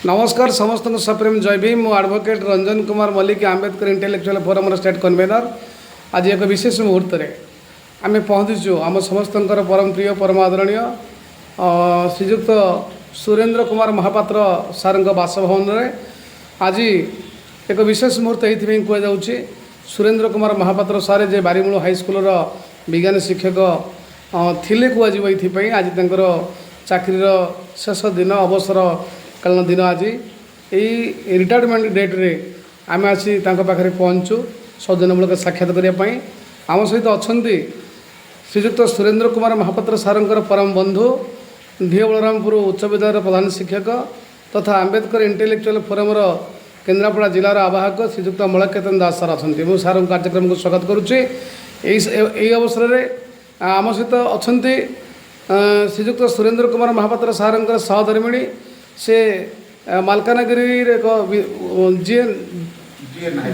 ନମସ୍କାର ସମସ୍ତଙ୍କୁ, ସପ୍ରେମ ଜୟ ଭୀମ। ମୁଁ ଆଡ଼ଭୋକେଟ୍ ରଞ୍ଜନ କୁମାର ମଲ୍ଲିକ, ଆମ୍ବେଦକର ଇଣ୍ଟେଲେକ୍ଚୁଆଲ ଫୋରମର ଷ୍ଟେଟ୍ କନଭେନର। ଆଜି ଏକ ବିଶେଷ ମୁହୂର୍ତ୍ତରେ ଆମେ ପହଞ୍ଚିଛୁ ଆମ ସମସ୍ତଙ୍କର ପରମ ପ୍ରିୟ, ପରମ ଆଦରଣୀୟ ଶ୍ରୀଯୁକ୍ତ ସୁରେନ୍ଦ୍ର କୁମାର ମହାପାତ୍ର ସାର୍ଙ୍କ ବାସଭବନରେ। ଆଜି ଏକ ବିଶେଷ ମୁହୂର୍ତ୍ତ ଏଇଥିପାଇଁ କୁହାଯାଉଛି, ସୁରେନ୍ଦ୍ର କୁମାର ମହାପାତ୍ର ସାର୍ ଯେ ବାରିମୂଳ ହାଇସ୍କୁଲର ବିଜ୍ଞାନ ଶିକ୍ଷକ ଥିଲେ କୁହାଯିବ ଏଇଥିପାଇଁ, ଆଜି ତାଙ୍କର ଚାକିରିର ଶେଷ ଦିନ, ଅବସରକାଳୀନ ଦିନ। ଆଜି ଏଇ ରିଟାୟାରମେଣ୍ଟ ଡେଟ୍ରେ ଆମେ ଆସି ତାଙ୍କ ପାଖରେ ପହଞ୍ଚୁ ସୌଜନ୍ୟମୂଳକ ସାକ୍ଷାତ କରିବା ପାଇଁ। ଆମ ସହିତ ଅଛନ୍ତି ଶ୍ରୀଯୁକ୍ତ ସୁରେନ୍ଦ୍ର କୁମାର ମହାପାତ୍ର ସାର୍ଙ୍କର ପରମ ବନ୍ଧୁ, ଢିଅ ବଳରାମପୁର ଉଚ୍ଚ ବିଦ୍ୟାଳୟର ପ୍ରଧାନ ଶିକ୍ଷକ ତଥା ଆମ୍ବେଦକର ଇଣ୍ଟେଲେକ୍ଚୁଆଲ ଫୋରମର କେନ୍ଦ୍ରାପଡ଼ା ଜିଲ୍ଲାର ଆବାହକ ଶ୍ରୀଯୁକ୍ତ ମଳକେତନ ଦାସ ସାର୍ ଅଛନ୍ତି। ମୁଁ ସାର୍ଙ୍କ କାର୍ଯ୍ୟକ୍ରମକୁ ସ୍ୱାଗତ କରୁଛି। ଏଇ ଅବସରରେ ଆମ ସହିତ ଅଛନ୍ତି ଶ୍ରୀଯୁକ୍ତ ସୁରେନ୍ଦ୍ର କୁମାର ମହାପାତ୍ର ସାର୍ଙ୍କର ସହଧର୍ମିଣୀ। ସେ ମାଲକାନଗିରିର ଏକ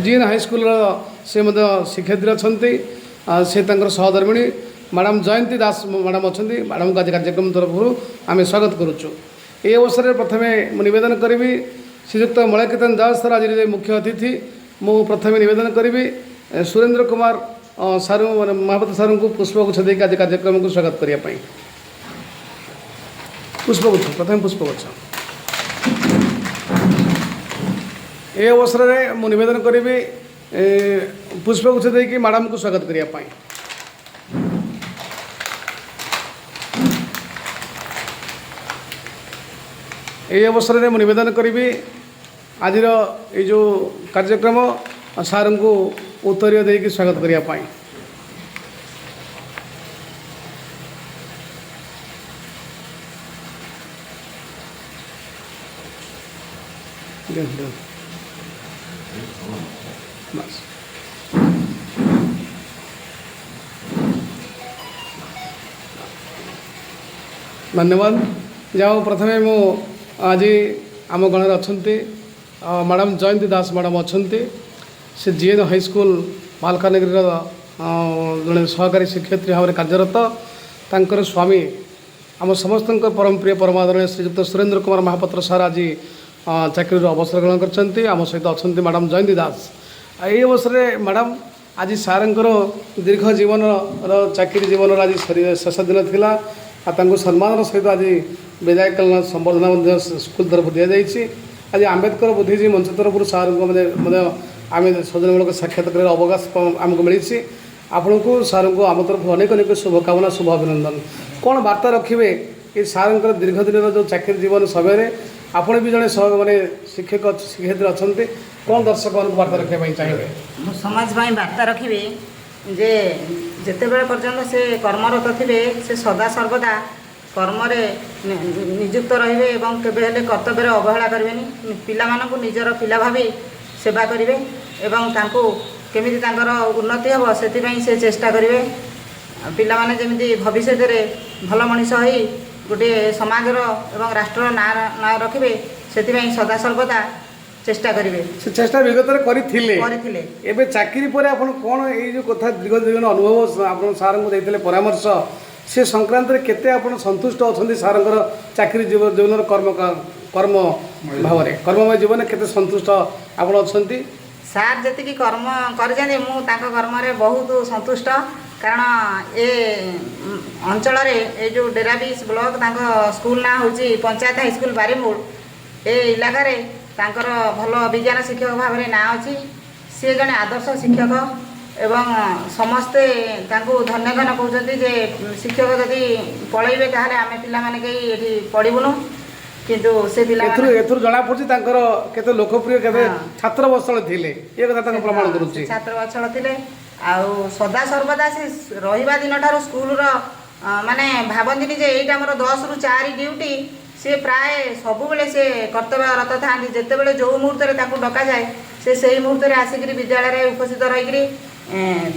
ଜିଏନ୍ ହାଇସ୍କୁଲର ସେ ମଧ୍ୟ ଶିକ୍ଷୟିତ୍ରୀ ଅଛନ୍ତି। ସେ ତାଙ୍କର ସହଧର୍ମିଣୀ ମ୍ୟାଡ଼ାମ୍ ଜୟନ୍ତୀ ଦାସ ମ୍ୟାଡ଼ାମ୍ ଅଛନ୍ତି। ମ୍ୟାଡ଼ାମଙ୍କୁ ଆଜି କାର୍ଯ୍ୟକ୍ରମ ତରଫରୁ ଆମେ ସ୍ୱାଗତ କରୁଛୁ। ଏହି ଅବସରରେ ପ୍ରଥମେ ମୁଁ ନିବେଦନ କରିବି, ଶ୍ରୀଯୁକ୍ତ ମଳକେତନ ଦାସ ସାର୍ ଆଜିର ମୁଖ୍ୟ ଅତିଥି, ମୁଁ ପ୍ରଥମେ ନିବେଦନ କରିବି ସୁରେନ୍ଦ୍ର କୁମାର ସାର୍, ମାନେ ମହାପାତ୍ର ସାର୍ଙ୍କୁ ପୁଷ୍ପଗୁଚ୍ଛ ଦେଇକି ଆଜି କାର୍ଯ୍ୟକ୍ରମକୁ ସ୍ୱାଗତ କରିବା ପାଇଁ। ପୁଷ୍ପଗୁଚ୍ଛ, ପ୍ରଥମେ ପୁଷ୍ପଗୁଚ୍ଛ। ଏ ଅବସରରେ ମୁଁ ନିବେଦନ କରିବି ପୁଷ୍ପଗୁଚ୍ଛ ଦେଇକି ମ୍ୟାଡ଼ାମକୁ ସ୍ୱାଗତ କରିବା ପାଇଁ। ଏହି ଅବସରରେ ମୁଁ ନିବେଦନ କରିବି ଆଜିର ଏଇ ଯେଉଁ କାର୍ଯ୍ୟକ୍ରମ, ସାର୍ଙ୍କୁ ଉତ୍ତରୀୟ ଦେଇକି ସ୍ୱାଗତ କରିବା ପାଇଁ। ଦିଅନ୍ତୁ, ଦିଅନ୍ତୁ। ବାସ୍, ଧନ୍ୟବାଦ। ଯାଉ ପ୍ରଥମେ ମୁଁ ଆଜି ଆମ ଗଣରେ ଅଛନ୍ତି ମ୍ୟାଡ଼ାମ୍ ଜୟନ୍ତୀ ଦାସ ମ୍ୟାଡ଼ାମ୍ ଅଛନ୍ତି। ସେ ଜିଏନ୍ ହାଇସ୍କୁଲ ମାଲକାନଗିରିର ଜଣେ ସହକାରୀ ଶିକ୍ଷୟିତ୍ରୀ ଭାବରେ କାର୍ଯ୍ୟରତ। ତାଙ୍କର ସ୍ୱାମୀ ଆମ ସମସ୍ତଙ୍କ ପରମ ପ୍ରିୟ, ପରମ ଆଦରଣୀୟ ଶ୍ରୀଯୁକ୍ତ ସୁରେନ୍ଦ୍ର କୁମାର ମହାପାତ୍ର ସାର୍ ଆଜି ଚାକିରିରୁ ଅବସର ଗ୍ରହଣ କରିଛନ୍ତି। ଆମ ସହିତ ଅଛନ୍ତି ମ୍ୟାଡ଼ାମ୍ ଜୟନ୍ତୀ ଦାସ। ଆଉ ଏହି ଅବସରରେ ମ୍ୟାଡ଼ାମ୍, ଆଜି ସାର୍ଙ୍କର ଦୀର୍ଘ ଜୀବନର ଚାକିରି ଜୀବନର ଆଜି ଶେଷ ଦିନ ଥିଲା ଆଉ ତାଙ୍କୁ ସମ୍ମାନର ସହିତ ଆଜି ବିଦାୟକାଳୀନ ସମ୍ବର୍ଦ୍ଧନା ମଧ୍ୟ ସ୍କୁଲ ତରଫରୁ ଦିଆଯାଇଛି। ଆଜି ଆମ୍ବେଦକର ବୁଦ୍ଧିଜୀବୀ ମଞ୍ଚ ତରଫରୁ ସାର୍ଙ୍କୁ ମଧ୍ୟ ଆମେ ସୌଜନ୍ୟମୂଳକ ସାକ୍ଷାତ କରିବାର ଅବକାଶ ଆମକୁ ମିଳିଛି। ଆପଣଙ୍କୁ, ସାର୍ଙ୍କୁ ଆମ ତରଫରୁ ଅନେକ ଅନେକ ଶୁଭକାମନା, ଶୁଭ ଅଭିନନ୍ଦନ। କ'ଣ ବାର୍ତ୍ତା ରଖିବେ ଏ ସାର୍ଙ୍କର ଦୀର୍ଘ ଦିନର ଯେଉଁ ଚାକିରି ଜୀବନ ସମୟରେ? ଆପଣ ବି ଜଣେ ସହ ମାନେ ଶିକ୍ଷକ ଶିକ୍ଷୟିତ୍ରୀ ଅଛନ୍ତି, କ'ଣ ଦର୍ଶକମାନଙ୍କୁ ବାର୍ତ୍ତା ରଖିବା ପାଇଁ ଚାହିଁବେ? ମୁଁ ସମାଜ ପାଇଁ ବାର୍ତ୍ତା ରଖିବି ଯେ ଯେତେବେଳେ ପର୍ଯ୍ୟନ୍ତ ସେ କର୍ମରତ ଥିବେ, ସେ ସଦା ସର୍ବଦା କର୍ମରେ ନିଯୁକ୍ତ ରହିବେ ଏବଂ କେବେ ହେଲେ କର୍ତ୍ତବ୍ୟରେ ଅବହେଳା କରିବେନି। ପିଲାମାନଙ୍କୁ ନିଜର ପିଲା ଭାବି ସେବା କରିବେ ଏବଂ ତାଙ୍କୁ କେମିତି ତାଙ୍କର ଉନ୍ନତି ହେବ ସେଥିପାଇଁ ସେ ଚେଷ୍ଟା କରିବେ। ଆଉ ପିଲାମାନେ ଯେମିତି ଭବିଷ୍ୟତରେ ଭଲ ମଣିଷ ହୋଇ ଗୋଟିଏ ସମାଜର ଏବଂ ରାଷ୍ଟ୍ରର ନାଁ ରଖିବେ, ସେଥିପାଇଁ ସଦା ସର୍ବଦା ଚେଷ୍ଟା କରିବେ। ସେ ଚେଷ୍ଟା ବିଗତରେ କରିଥିଲେ। କରିଥିଲେ। ଏବେ ଚାକିରି ପରେ ଆପଣ କ'ଣ ଏଇ ଯେଉଁ କଥା ଦୀର୍ଘ ଜୀବନ ଅନୁଭବ ଆପଣ ସାର୍ଙ୍କୁ ଦେଇଥିଲେ ପରାମର୍ଶ, ସେ ସଂକ୍ରାନ୍ତରେ କେତେ ଆପଣ ସନ୍ତୁଷ୍ଟ ଅଛନ୍ତି? ସାର୍ଙ୍କର ଚାକିରି ଜୀବନର କର୍ମ ଭାବରେ କର୍ମମୟ ଜୀବନରେ କେତେ ସନ୍ତୁଷ୍ଟ ଆପଣ ଅଛନ୍ତି? ସାର୍ ଯେତିକି କର୍ମ କରିଛନ୍ତି, ମୁଁ ତାଙ୍କ କର୍ମରେ ବହୁତ ସନ୍ତୁଷ୍ଟ। କାରଣ ଏ ଅଞ୍ଚଳରେ, ଏ ଯେଉଁ ଡେରାବିଶ ବ୍ଲକ, ତାଙ୍କ ସ୍କୁଲ ନାଁ ହେଉଛି ପଞ୍ଚାୟତ ହାଇସ୍କୁଲ ବାରିମୂଳ, ଏ ଇଲାକାରେ ତାଙ୍କର ଭଲ ବିଜ୍ଞାନ ଶିକ୍ଷକ ଭାବରେ ନାଁ ଅଛି। ସିଏ ଜଣେ ଆଦର୍ଶ ଶିକ୍ଷକ ଏବଂ ସମସ୍ତେ ତାଙ୍କୁ ଧନ୍ୟ ଧନ୍ୟ କହୁଛନ୍ତି ଯେ ଶିକ୍ଷକ ଯଦି ପଳେଇବେ ତାହେଲେ ଆମେ ପିଲାମାନେ କେହି ଏଠି ପଢ଼ିବୁନୁ। କିନ୍ତୁ ସେ ପିଲାମାନେ ଏଥିରୁ ଜଣାପଡ଼ୁଛି ତାଙ୍କର କେତେ ଲୋକପ୍ରିୟ, କେତେ ଛାତ୍ର ବତ୍ସଳ ଥିଲେ, ଏ କଥା ତାଙ୍କୁ ପ୍ରମାଣ କରୁଛି। ଛାତ୍ର ବତ୍ସଳ ଥିଲେ ଆଉ ସଦା ସର୍ବଦା ସେ ରହିବା ଦିନଠାରୁ ସ୍କୁଲର ମାନେ ଭାବନ୍ତିନି ଯେ ଏଇଟା ଆମର 10ରୁ 4 ଡ୍ୟୁଟି। ସିଏ ପ୍ରାୟ ସବୁବେଳେ ସେ କର୍ତ୍ତବ୍ୟରତ ଥାଆନ୍ତି। ଯେତେବେଳେ ଯେଉଁ ମୁହୂର୍ତ୍ତରେ ତାଙ୍କୁ ଡକାଯାଏ, ସେ ସେଇ ମୁହୂର୍ତ୍ତରେ ଆସିକିରି ବିଦ୍ୟାଳୟରେ ଉପସ୍ଥିତ ରହିକିରି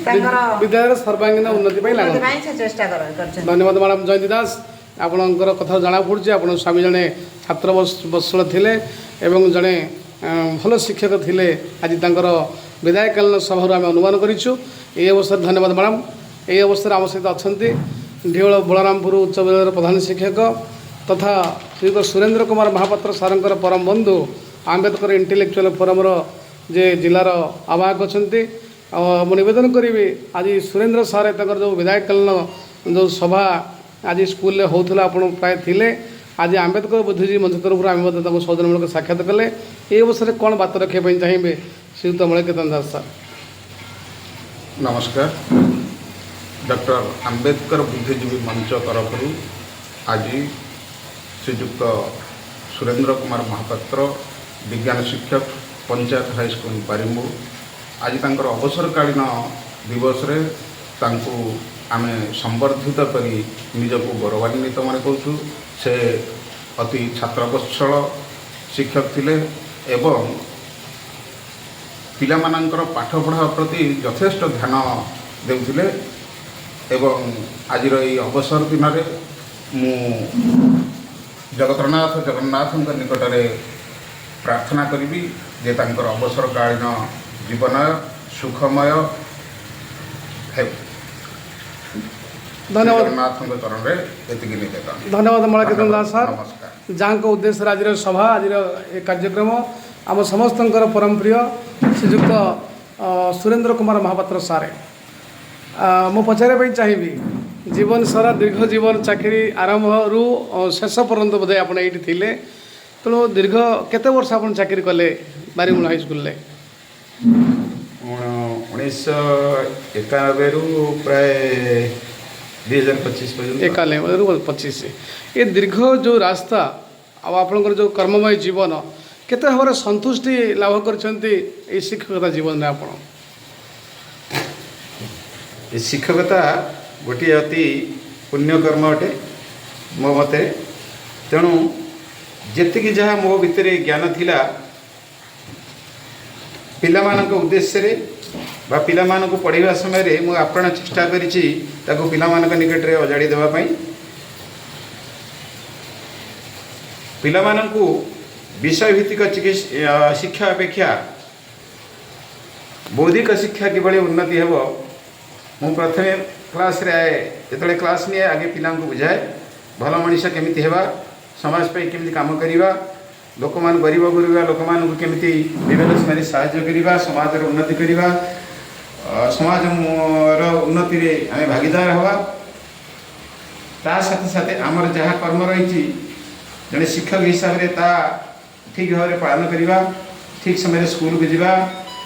ତାଙ୍କର ବିଦ୍ୟାଳୟର ସର୍ବାଙ୍ଗୀନ ଉନ୍ନତି ପାଇଁ ଉନ୍ନତି ଲାଗନ୍ତି ପାଇଁ ସେ ଚେଷ୍ଟା କରିଛନ୍ତି। ଧନ୍ୟବାଦ ମ୍ୟାଡ଼ାମ୍ ଜୟନ୍ତୀ ଦାସ। ଆପଣଙ୍କର କଥା ଜଣାପଡ଼ୁଛି ଆପଣ ସ୍ୱାମୀ ଜଣେ ଛାତ୍ର ବତ୍ସଳ ଥିଲେ ଏବଂ ଜଣେ ଭଲ ଶିକ୍ଷକ ଥିଲେ। ଆଜି ତାଙ୍କର ବିଦାୟକାଳୀନ ସଭାରୁ ଆମେ ଅନୁମାନ କରିଛୁ। ଏହି ଅବସରରେ ଧନ୍ୟବାଦ ମ୍ୟାଡ଼ାମ୍। ଏହି ଅବସରରେ ଆମ ସହିତ ଅଛନ୍ତି ଢିଓଳ ବଳରାମପୁର ଉଚ୍ଚ ବିଦ୍ୟାଳୟର ପ୍ରଧାନ ଶିକ୍ଷକ ତଥା ଶ୍ରୀଯୁକ୍ତ ସୁରେନ୍ଦ୍ର କୁମାର ମହାପାତ୍ର ସାର୍ଙ୍କର ପରମ ବନ୍ଧୁ, ଆମ୍ବେଦକର ଇଣ୍ଟେଲେକ୍ଚୁଆଲ ଫୋରମ୍ର ଯେ ଜିଲ୍ଲାର ଆବାହକ ଅଛନ୍ତି। ଆଉ ମୁଁ ନିବେଦନ କରିବି, ଆଜି ସୁରେନ୍ଦ୍ର ସାର୍ ତାଙ୍କର ଯେଉଁ ବିଦାୟକାଳୀନ ଯେଉଁ ସଭା ଆଜି ସ୍କୁଲରେ ହେଉଥିଲା, ଆପଣ ପ୍ରାୟ ଥିଲେ। ଆଜି ଆମ୍ବେଦକର ବୁଦ୍ଧିଜୀବୀ ମଞ୍ଚ ତରଫରୁ ଆମେ ମଧ୍ୟ ତାଙ୍କୁ ସୌଜନ୍ୟମୂଳକ ସାକ୍ଷାତ କଲେ। ଏହି ଅବସରରେ କ'ଣ ବାର୍ତ୍ତା ରଖିବା ପାଇଁ ଚାହିଁବେ ଶ୍ରୀଯୁକ୍ତ ମଳୟକେତନ ଦାସ ସାର୍? ନମସ୍କାର। ଡକ୍ଟର ଆମ୍ବେଦକର ବୁଦ୍ଧିଜୀବୀ ମଞ୍ଚ ତରଫରୁ ଆଜି ଶ୍ରୀଯୁକ୍ତ ସୁରେନ୍ଦ୍ର କୁମାର ମହାପାତ୍ର, ବିଜ୍ଞାନ ଶିକ୍ଷକ, ପଞ୍ଚାୟତ ହାଇସ୍କୁଲ ବାରିମୂଳ, ଆଜି ତାଙ୍କର ଅବସରକାଳୀନ ଦିବସରେ ତାଙ୍କୁ ଆମେ ସମ୍ବର୍ଦ୍ଧିତ କରି ନିଜକୁ ଗୌରବାନ୍ୱିତ ମନେ କରୁଛୁ। ସେ ଅତି ଛାତ୍ରବତ୍ସଳ ଶିକ୍ଷକ ଥିଲେ ଏବଂ ପିଲାମାନଙ୍କର ପାଠପଢ଼ା ପ୍ରତି ଯଥେଷ୍ଟ ଧ୍ୟାନ ଦେଉଥିଲେ। ଏବଂ ଆଜିର ଏହି ଅବସର ଦିନରେ ମୁଁ ଜଗତରନାଥ ଜଗନ୍ନାଥଙ୍କ ନିକଟରେ ପ୍ରାର୍ଥନା କରିବି ଯେ ତାଙ୍କର ଅବସରକାଳୀନ ଜୀବନ ସୁଖମୟ ହେଉ। ଧନ୍ୟବାଦ। ଜଗନ୍ନାଥଙ୍କ ଚରଣରେ ଏତିକି ନିବେଦନ। ଧନ୍ୟବାଦ ମଳୟକେତନ ଦାସ ସାର୍। ନମସ୍କାର। ଯାହାଙ୍କ ଉଦ୍ଦେଶ୍ୟରେ ଆଜିର ସଭା, ଆଜିର ଏ କାର୍ଯ୍ୟକ୍ରମ, ଆମ ସମସ୍ତଙ୍କର ପରମ ପ୍ରିୟ ଶ୍ରୀଯୁକ୍ତ ସୁରେନ୍ଦ୍ର କୁମାର ମହାପାତ୍ର ସାରେ, ମୁଁ ପଚାରିବା ପାଇଁ ଚାହିଁବି, ଜୀବନ ସାରା ଦୀର୍ଘ ଜୀବନ ଚାକିରି ଆରମ୍ଭରୁ ଶେଷ ପର୍ଯ୍ୟନ୍ତ ବୋଧେ ଆପଣ ଏଇଠି ଥିଲେ। ତେଣୁ ଦୀର୍ଘ କେତେ ବର୍ଷ ଆପଣ ଚାକିରି କଲେ ବାରିମୂଳ ହାଇସ୍କୁଲରେ? 1991ରୁ ପ୍ରାୟ 2025 ପର୍ଯ୍ୟନ୍ତ। 91ରୁ 25, ଏ ଦୀର୍ଘ ଯେଉଁ ରାସ୍ତା ଆଉ ଆପଣଙ୍କର ଯେଉଁ କର୍ମମୟ ଜୀବନ, କେତେ ଭାବରେ ସନ୍ତୁଷ୍ଟି ଲାଭ କରିଛନ୍ତି ଏଇ ଶିକ୍ଷକତା ଜୀବନରେ ଆପଣ? ଏ ଶିକ୍ଷକତା ଗୋଟିଏ ଅତି ପୁଣ୍ୟକର୍ମ ଅଟେ ମୋ ମତରେ। ତେଣୁ ଯେତିକି ଯାହା ମୋ ଭିତରେ ଜ୍ଞାନ ଥିଲା, ପିଲାମାନଙ୍କ ଉଦ୍ଦେଶ୍ୟରେ ବା ପିଲାମାନଙ୍କୁ ପଢ଼ାଇବା ସମୟରେ ମୁଁ ଆପ୍ରାଣ ଚେଷ୍ଟା କରିଛି ତାକୁ ପିଲାମାନଙ୍କ ନିକଟରେ ଅଜାଡ଼ି ଦେବା ପାଇଁ। ପିଲାମାନଙ୍କୁ ବିଷୟଭିତ୍ତିକ ଶିକ୍ଷା ଅପେକ୍ଷା ବୌଦ୍ଧିକ ଶିକ୍ଷା କିଭଳି ଉନ୍ନତି ହେବ, ମୁଁ ପ୍ରଥମେ କ୍ଲାସ୍ରେ ଯେତେବେଳେ କ୍ଲାସ୍ ନିଏ, ଆଗେ ପିଲାଙ୍କୁ ବୁଝାଏ ଭଲ ମଣିଷ କେମିତି ହେବା, ସମାଜ ପାଇଁ କେମିତି କାମ କରିବା, ଲୋକମାନଙ୍କୁ, ଗରିବ ଗୁରୁବା ଲୋକମାନଙ୍କୁ କେମିତି ବିଭିନ୍ନ ସମୟରେ ସାହାଯ୍ୟ କରିବା, ସମାଜର ଉନ୍ନତି କରିବା, ସମାଜର ଉନ୍ନତିରେ ଆମେ ଭାଗିଦାର ହେବା। ତା ସାଥେ ସାଥେ ଆମର ଯାହା କର୍ମ ରହିଛି ଜଣେ ଶିକ୍ଷକ ହିସାବରେ, ତା ଠିକ୍ ଭାବରେ ପାଳନ କରିବା, ଠିକ୍ ସମୟରେ ସ୍କୁଲକୁ ଯିବା,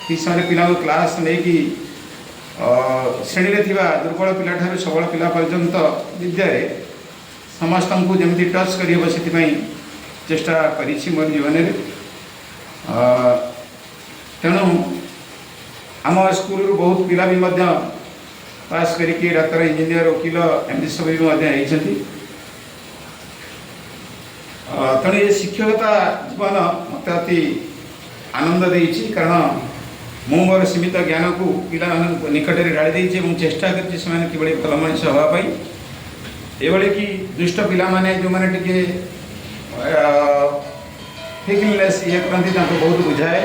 ଠିକ୍ ସମୟରେ ପିଲାଙ୍କୁ କ୍ଲାସ୍ ନେଇକି ଶ୍ରେଣୀରେ ଥିବା ଦୁର୍ବଳ ପିଲାଠାରୁ ସବଳ ପିଲା ପର୍ଯ୍ୟନ୍ତ ବିଦ୍ୟାରେ ସମସ୍ତଙ୍କୁ ଯେମିତି ଟଚ୍ କରିହେବ, ସେଥିପାଇଁ ଚେଷ୍ଟା କରିଛି ମୋର ଜୀବନରେ। ତେଣୁ ଆମ ସ୍କୁଲରୁ ବହୁତ ପିଲା ବି ମଧ୍ୟ ପାସ୍ କରିକି ଡାକ୍ତର, ଇଞ୍ଜିନିୟର, ଓକିଲ ଏମିତି ସବୁ ବି ମଧ୍ୟ ହେଇଛନ୍ତି। ତେଣୁ ଏ ଶିକ୍ଷକତା ଜୀବନ ମୋତେ ଅତି ଆନନ୍ଦ ଦେଇଛି, କାରଣ ମୁଁ ମୋର ସୀମିତ ଜ୍ଞାନକୁ ପିଲାମାନଙ୍କ ନିକଟରେ ଢାଳି ଦେଇଛି ଏବଂ ଚେଷ୍ଟା କରିଛି ସେମାନେ କିଭଳି ଭଲ ମଣିଷ ହେବା ପାଇଁ। ଏଭଳି କି ଦୁଷ୍ଟ ପିଲାମାନେ, ଯେଉଁମାନେ ଟିକେ ଫିକଲନେସ୍ ଇଏ କରନ୍ତି, ତାଙ୍କୁ ବହୁତ ବୁଝାଏ,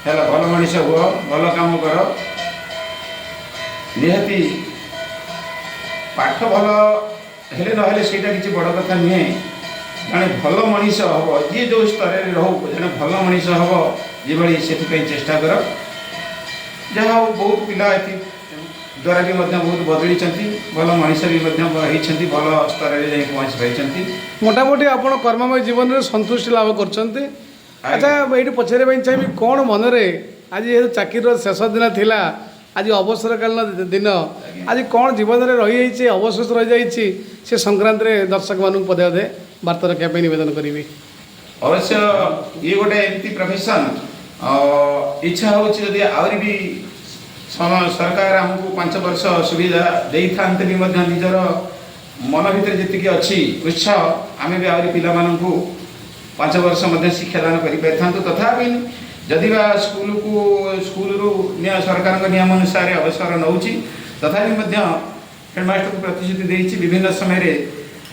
ହେଲା ଭଲ ମଣିଷ ହୁଅ, ଭଲ କାମ କର। ନିହାତି ପାଠ ଭଲ ହେଲେ ନହେଲେ ସେଇଟା କିଛି ବଡ଼ କଥା ନୁହେଁ। ଜଣେ ଭଲ ମଣିଷ ହେବ, ଯିଏ ଯେଉଁ ସ୍ତରରେ ରହୁ, ଜଣେ ଭଲ ମଣିଷ ହେବ ଯେଭଳି, ସେଥିପାଇଁ ଚେଷ୍ଟା କର। ଯାହା ହଉ, ବହୁତ ପିଲା ଏଥି ଦ୍ୱାରା ବି ମଧ୍ୟ ବହୁତ ବଦଳିଛନ୍ତି, ଭଲ ମଣିଷ ବି ମଧ୍ୟ ହେଇଛନ୍ତି, ଭଲ ସ୍ତରରେ ଯାଇ ପହଞ୍ଚି ପାରିଛନ୍ତି। ମୋଟାମୋଟି ଆପଣ କର୍ମମୟ ଜୀବନରେ ସନ୍ତୁଷ୍ଟି ଲାଭ କରୁଛନ୍ତି। ଆଚ୍ଛା, ଏଇଠି ପଚାରିବା ପାଇଁ ଚାହିଁବି, କ'ଣ ମନରେ ଆଜି ଯେହେତୁ ଚାକିରିର ଶେଷ ଦିନ ଥିଲା, ଆଜି ଅବସରକାଳୀନ ଦିନ, ଆଜି କ'ଣ ଜୀବନରେ ରହିଯାଇଛି, ଅବଶୋଷ ରହିଯାଇଛି, ସେ ସଂକ୍ରାନ୍ତରେ ଦର୍ଶକମାନଙ୍କୁ ପଦେ ପଦେ ବାର୍ତ୍ତା ରଖିବା ପାଇଁ ନିବେଦନ କରିବି। ଅବଶ୍ୟ ଇଏ ଗୋଟେ ଏମିତି ପ୍ରଫେସନ୍, ଇଚ୍ଛା ହେଉଛି ଯଦି ଆହୁରି ବି ସରକାର ଆମକୁ 5 ବର୍ଷ ସୁବିଧା ଦେଇଥାନ୍ତେ ବି ମଧ୍ୟ, ନିଜର ମନ ଭିତରେ ଯେତିକି ଅଛି ଉତ୍ସାହ, ଆମେ ବି ଆହୁରି ପିଲାମାନଙ୍କୁ 5 ବର୍ଷ ମଧ୍ୟ ଶିକ୍ଷାଦାନ କରିପାରିଥାନ୍ତୁ। ତଥାପି ଯଦି ବା ସ୍କୁଲରୁ ସରକାରଙ୍କ ନିୟମ ଅନୁସାରେ ଅବସର ନେଉଛି, ତଥାପି ମଧ୍ୟ ହେଡ଼ମାଷ୍ଟରକୁ ପ୍ରତିଶ୍ରୁତି ଦେଇଛି, ବିଭିନ୍ନ ସମୟରେ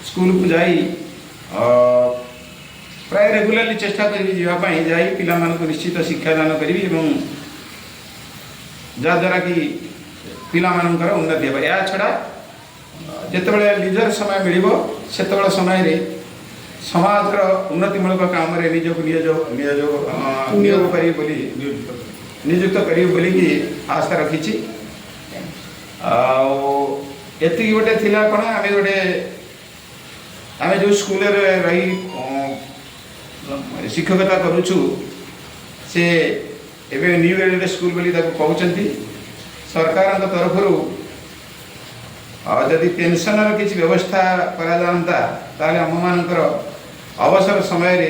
ସ୍କୁଲକୁ ଯାଇ ପ୍ରାୟ ରେଗୁଲାରଲି ଚେଷ୍ଟା କରିବି ଯିବା ପାଇଁ, ଯାଇ ପିଲାମାନଙ୍କୁ ନିଶ୍ଚିତ ଶିକ୍ଷାଦାନ କରିବି ଏବଂ ଯାହାଦ୍ୱାରା କି ପିଲାମାନଙ୍କର ଉନ୍ନତି ହେବ। ଏହା ଛଡ଼ା ଯେତେବେଳେ ନିଜର ସମୟ ମିଳିବ, ସେତେବେଳେ ସମୟରେ ସମାଜର ଉନ୍ନତିମୂଳକ କାମରେ ନିଜକୁ ନିୟୋଜ ନିୟୋଜ ନିୟୋଗ କରିବି ବୋଲି, ନିଯୁକ୍ତ କରିବି ବୋଲିକି ଆଶା ରଖିଛି। ଆଉ ଏତିକି ଗୋଟେ ଥିଲା କ'ଣ, ଆମେ ଯେଉଁ ସ୍କୁଲରେ ରହି ଶିକ୍ଷକତା କରୁଛୁ, ସେ ଏବେ ନ୍ୟୁ ଏଡେଡ଼ ସ୍କୁଲ ବୋଲି ତାକୁ କହୁଛନ୍ତି। ସରକାରଙ୍କ ତରଫରୁ ଯଦି ପେନସନର କିଛି ବ୍ୟବସ୍ଥା କରାଯାଆନ୍ତା, ତାହେଲେ ଆମମାନଙ୍କର ଅବସର ସମୟରେ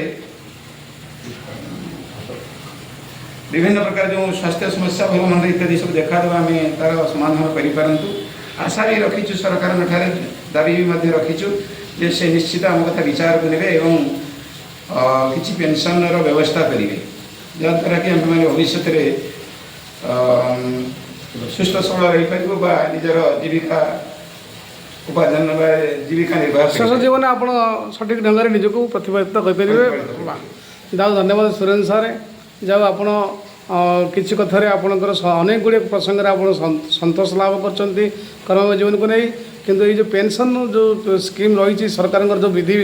ବିଭିନ୍ନ ପ୍ରକାର ଯେଉଁ ସ୍ୱାସ୍ଥ୍ୟ ସମସ୍ୟା, ଭଲ ମନ୍ଦ ଇତ୍ୟାଦି ସବୁ ଦେଖାଦେବ, ଆମେ ତା'ର ସମାଧାନ କରିପାରନ୍ତୁ। ଆଶା ବି ରଖିଛୁ, ସରକାରଙ୍କ ଠାରେ ଦାବି ବି ମଧ୍ୟ ରଖିଛୁ ଯେ ସେ ନିଶ୍ଚିତ ଆମ କଥା ବିଚାରକୁ ନେବେ ଏବଂ କିଛି ପେନସନର ବ୍ୟବସ୍ଥା କରିବେ, ଯାହାଦ୍ୱାରା କି ଆମେମାନେ ଭବିଷ୍ୟତରେ ସୁସ୍ଥ ସବଳ ରହିପାରିବୁ ବା ନିଜର ଜୀବିକା ଉପାର୍ଜନ ବା ଜୀବିକା ନିର୍ବାହ ଶେଷ କରିପାରିବୁ। ଜୀବନ ଆପଣ ସଠିକ୍ ଢଙ୍ଗରେ ନିଜକୁ ପ୍ରତିପାଦିତ କରିପାରିବେ। ପ୍ରତିପାଦିତ। ବାଃ, ଯାଉ ଧନ୍ୟବାଦ ସୁରେନ୍ଦ୍ର ସାର୍। ଯାଉ ଆପଣ କିଛି କଥାରେ ଆପଣଙ୍କର ଅନେକ ଗୁଡ଼ିଏ ପ୍ରସଙ୍ଗରେ ଆପଣ ସନ୍ତୋଷ ଲାଭ କରିଛନ୍ତି କର୍ମ ଜୀବନକୁ ନେଇ, କିନ୍ତୁ ଏଇ ଯେଉଁ ପେନସନ୍ ଯେଉଁ ସ୍କିମ୍ ରହିଛି, ସରକାରଙ୍କର ଯେଉଁ ବିଧି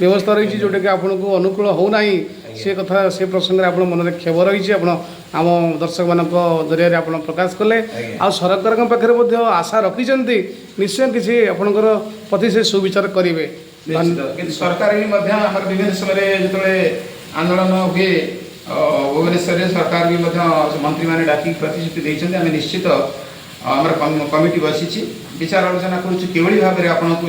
ବ୍ୟବସ୍ଥା ରହିଛି, ଯେଉଁଟାକି ଆପଣଙ୍କୁ ଅନୁକୂଳ ହେଉନାହିଁ, ସେ କଥା, ସେ ପ୍ରସଙ୍ଗରେ ଆପଣ ମନରେ କ୍ଷୋଭ ରହିଛି, ଆପଣ ଆମ ଦର୍ଶକମାନଙ୍କ ଜରିଆରେ ଆପଣ ପ୍ରକାଶ କଲେ। ଆଉ ସରକାରଙ୍କ ପାଖରେ ମଧ୍ୟ ଆଶା ରଖିଛନ୍ତି, ନିଶ୍ଚୟ କିଛି ଆପଣଙ୍କର ପ୍ରତି ସେ ସୁବିଚାର କରିବେ। ନିଶ୍ଚିତ। କିନ୍ତୁ ସରକାର ବି ମଧ୍ୟ ଆମର ବିଭିନ୍ନ ସମୟରେ ଯେତେବେଳେ ଆନ୍ଦୋଳନ ହୁଏ ଭୁବନେଶ୍ୱରରେ, ସରକାର ବି ମଧ୍ୟ ମନ୍ତ୍ରୀମାନେ ଡାକିକି ପ୍ରତିଶ୍ରୁତି ଦେଇଛନ୍ତି। ଆମେ ନିଶ୍ଚିତ ଆମର କମିଟି ବସିଛି, ବିଚାର ଆଲୋଚନା କରୁଛୁ କିଭଳି ଭାବରେ ଆପଣଙ୍କୁ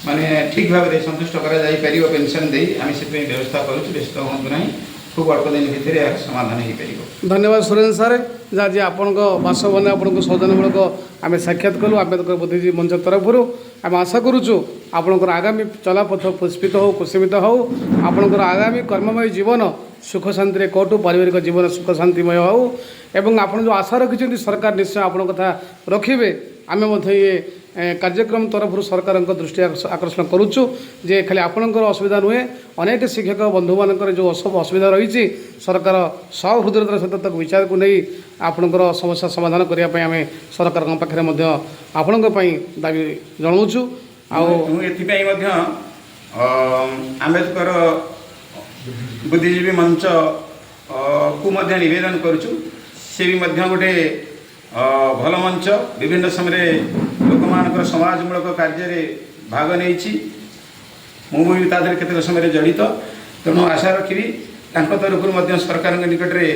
ମାନେ ଠିକ୍ ଭାବରେ ସନ୍ତୁଷ୍ଟ କରାଯାଇପାରିବ ପେନସନ୍ ଦେଇ। ଆମେ ସେଥିପାଇଁ ବ୍ୟବସ୍ଥା କରୁଛୁ, ବ୍ୟସ୍ତ ହୁଅନ୍ତୁ ନାହିଁ, ଖୁବ୍ ଅଳ୍ପ ଦିନ ଭିତରେ ଏହାର ସମାଧାନ ହେଇପାରିବ। ଧନ୍ୟବାଦ ସୁରେନ୍ଦ୍ର ସାର୍। ଯାହା ଆଜି ଆପଣଙ୍କ ବାସଭବନରେ ଆପଣଙ୍କୁ ସୌଜନ୍ୟମୂଳକ ଆମେ ସାକ୍ଷାତ କଲୁ ଆମ୍ବେଦକର ବୁଦ୍ଧିଜୀବୀ ମଞ୍ଚ ତରଫରୁ। ଆମେ ଆଶା କରୁଛୁ ଆପଣଙ୍କର ଆଗାମୀ ଚଲାପଥ ପୁଷ୍ପିତ ହେଉ, କୁସୁମିତ ହେଉ, ଆପଣଙ୍କର ଆଗାମୀ କର୍ମମୟ ଜୀବନ ସୁଖ ଶାନ୍ତିରେ କଟୁ, ପାରିବାରିକ ଜୀବନ ସୁଖ ଶାନ୍ତିମୟ ହେଉ ଏବଂ ଆପଣ ଯେଉଁ ଆଶା ରଖିଛନ୍ତି, ସରକାର ନିଶ୍ଚୟ ଆପଣଙ୍କ କଥା ରଖିବେ। ଆମେ ମଧ୍ୟ ଇଏ କାର୍ଯ୍ୟକ୍ରମ ତରଫରୁ ସରକାରଙ୍କ ଦୃଷ୍ଟି ଆକର୍ଷଣ କରୁଛୁ ଯେ ଖାଲି ଆପଣଙ୍କର ଅସୁବିଧା ନୁହେଁ, ଅନେକ ଶିକ୍ଷକ ବନ୍ଧୁମାନଙ୍କର ଯେଉଁ ଅସୁବିଧା ରହିଛି, ସରକାର ସହୃଦୟତାର ସହିତ ତାକୁ ବିଚାରକୁ ନେଇ ଆପଣଙ୍କର ସମସ୍ୟା ସମାଧାନ କରିବା ପାଇଁ ଆମେ ସରକାରଙ୍କ ପାଖରେ ମଧ୍ୟ ଆପଣଙ୍କ ପାଇଁ ଦାବି ଜଣାଉଛୁ। ଆଉ ମୁଁ ଏଥିପାଇଁ ମଧ୍ୟ ଆମ୍ବେଦକର ବୁଦ୍ଧିଜୀବୀ ମଞ୍ଚ କୁ ମଧ୍ୟ ନିବେଦନ କରୁଛୁ। ସେ ବି ମଧ୍ୟ ଗୋଟେ ଭଲ ମଞ୍ଚ, ବିଭିନ୍ନ ସମୟରେ ଲୋକମାନଙ୍କର ସମାଜମୂଳକ କାର୍ଯ୍ୟରେ ଭାଗ ନେଇଛି। ମୁଁ ବି ତା ଦେହରେ କେତେକ ସମୟରେ ଜଡ଼ିତ। ତେଣୁ ଆଶା ରଖିବି ତାଙ୍କ ତରଫରୁ ମଧ୍ୟ ସରକାରଙ୍କ ନିକଟରେ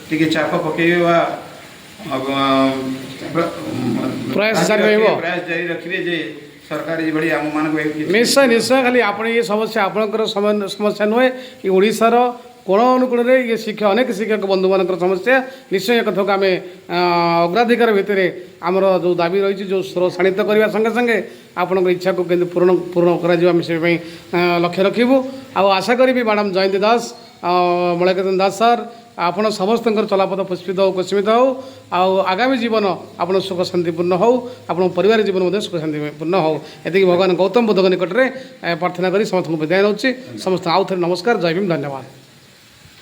ଟିକେ ଚାପ ପକାଇବେ ବା ପ୍ରୟାସ ଜାରି ରହିବ। ପ୍ରୟାସ ଜାରି ରଖିବେ ଯେ ସରକାର ଯେଭଳି ଆମମାନଙ୍କୁ ନିଶ୍ଚୟ ନିଶ୍ଚୟ। ଖାଲି ଆପଣ ଇଏ ସମସ୍ୟା ଆପଣଙ୍କର ସମସ୍ୟା ନୁହେଁ କି, ଓଡ଼ିଶାର କୋଣ ଅନୁକୋଣରେ ଇଏ ଅନେକ ଶିକ୍ଷକ ବନ୍ଧୁମାନଙ୍କର ସମସ୍ୟା। ନିଶ୍ଚୟ ଏ କଥାକୁ ଆମେ ଅଗ୍ରାଧିକାର ଭିତରେ ଆମର ଯେଉଁ ଦାବି ରହିଛି, ଯେଉଁ ସ୍ୱର ଶାଣିତ କରିବା ସଙ୍ଗେ ସଙ୍ଗେ ଆପଣଙ୍କ ଇଚ୍ଛାକୁ କେମିତି ପୂରଣ କରାଯିବ, ଆମେ ସେ ପାଇଁ ଲକ୍ଷ୍ୟ ରଖିବୁ। ଆଉ ଆଶା କରିବି ମ୍ୟାଡ଼ାମ୍ ଜୟନ୍ତୀ ଦାସ, ମଳୟକେତନ ଦାସ ସାର୍, ଆପଣ ସମସ୍ତଙ୍କର ଚଲାପଥ ପୁଷ୍ପିତ ହେଉ, କୁସୁମିତ ହେଉ ଆଉ ଆଗାମୀ ଜୀବନ ଆପଣ ସୁଖ ଶାନ୍ତିପୂର୍ଣ୍ଣ ହେଉ, ଆପଣଙ୍କ ପରିବାର ଜୀବନ ମଧ୍ୟ ସୁଖ ଶାନ୍ତିପୂର୍ଣ୍ଣ ହେଉ। ଏତିକି ଭଗବାନ ଗୌତମ ବୁଦ୍ଧଙ୍କ ନିକଟରେ ପ୍ରାର୍ଥନା କରି ସମସ୍ତଙ୍କୁ ବିଦାୟ ନେଉଛି। ସମସ୍ତଙ୍କୁ ଆଉ ଥରେ ନମସ୍କାର, ଜୟ ଭୀମ, ଧନ୍ୟବାଦ।